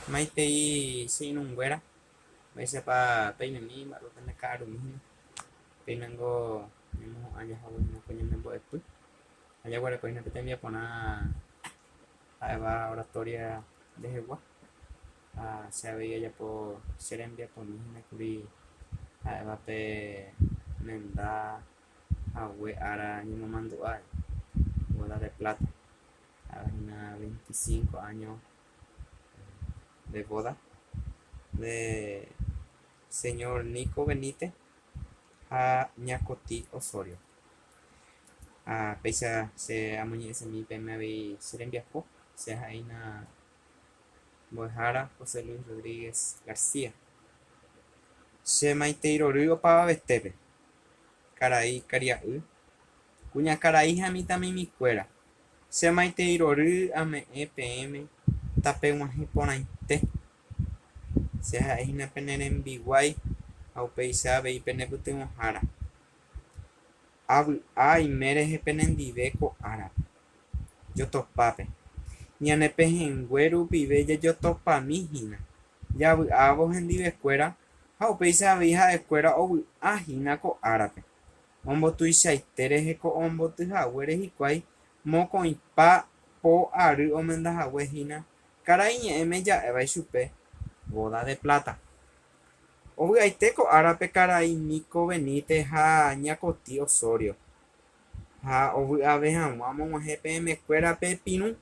Maitei che irũnguéra, mba'éichapa peimemi mba'épa pende ka'arumi hína. Péinango ñamohu'ã jahávo hína ko ñane mbo'epy ha jaguereko hína pe tembiaporã ha'éva oratoria rehegua ha che avei ajapo che rembiapomi hína kuri ha'éva pe menda hague ára ñemomandu'a boda de plata ha'éva hína 25 año de boda de señor Nico Benítez ha ña Koti Osorio. Ha péicha che amoñe'ẽsemi peẽme avei che rembiapo, che ha'éina mbo'ehára José Luis Rodríguez García. Che maitei rory opavavetépe, karai karia'y, kuñakarai ha mitãmimikuéra. Che maitei rory ame'ẽ peẽme tapeg̃uahẽ porãite. Che ha'e hína pene rembiguái ha upéicha avei pene pytyvõhára. Avy'a aime rehe penendive ko árape. Jotopápe. Ñane pehẽngue rupive jajotopami hína, javy'ávo hendivekuéra ha upéicha avei ha'ekuéra ovy'a hína ko árape. Ombotuichaite rehe ko ombotyhaguére hikuái mokõipa po ary omendahague hína Karai ñe'ẽme ja'éva ichupe boda de plata. Ovy'aite ko árape karai Nico Benítez ha ña Koti Osorio. Ha ovy'ave hag̃ua omog̃uahẽ peẽmekuéra pe pirũ,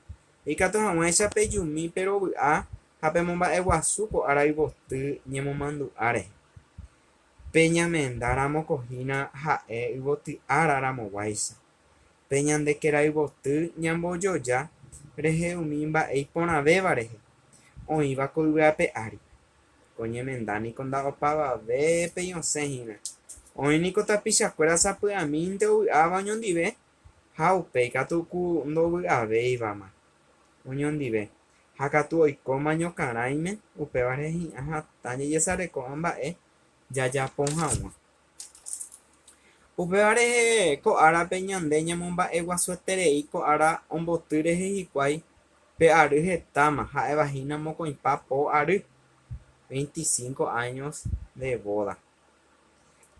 ikatu hag̃uáicha pejumi perovy'a ha pemomba'eguasu ko ára yvoty ñemomandu'a rehe. Pe ñamenda ramo ko hína ha'e yvoty ára ramoguáicha. Pe ñande kerayvoty ñambojoja rehe umi mba'e iporãvéva rehe, oĩva ko yvy ape ári. Ko ñemenda niko nda'opavavépe iosẽ hína. Oĩ niko tapichakuéra sapy'amínte ovy'áva oñondive ha upéi katu ku ndovy'avéivama oñondive, ha katu oikóma ñokarãime, upévare hi'ã hatã jajesareko ã mba'e jajapo hag̃ua. Upéva rehe ko árape ñande ñamomba'eguasueterei ko ára omboty rehe hikuái pe ary hetáma ha'éva hína mokõipa po ary, 25 años de boda.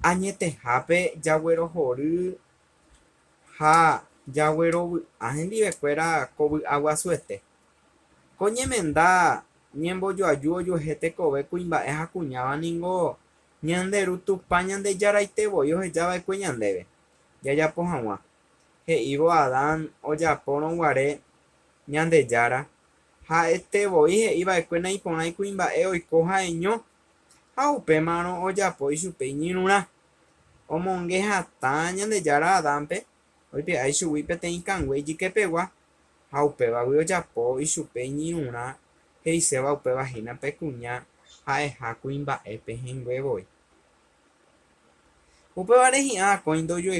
Añetehápe jaguerohory ha jaguerovy'a hendivekuéra ko vy'aguasuete. Ko ñemenda ñembojoaju ojuehe tekove kuimba'e ha kuñáva ningo Ñande Ru Tupã Ñandejaraite voi oheja va'ekue ñandéve jajapo hag̃ua, he'ívo Adán ojapórõ guare Ñandejára, ha'ete voi he'i va'ekue naiporãi kuimba'e oiko ha'eño, ha upémarõ ojapo ichupe iñirũrã. Omonge hatã Ñandejára Adánpe, oipe'a ichugui peteĩ kangue ijykepegua, ha upévagui ojapo ichupe iñirũrã he'iséva upéva hína pe kuña ha'eha kuimba'e pehẽngue voi. Upévare hi'ã akói ndojuehu.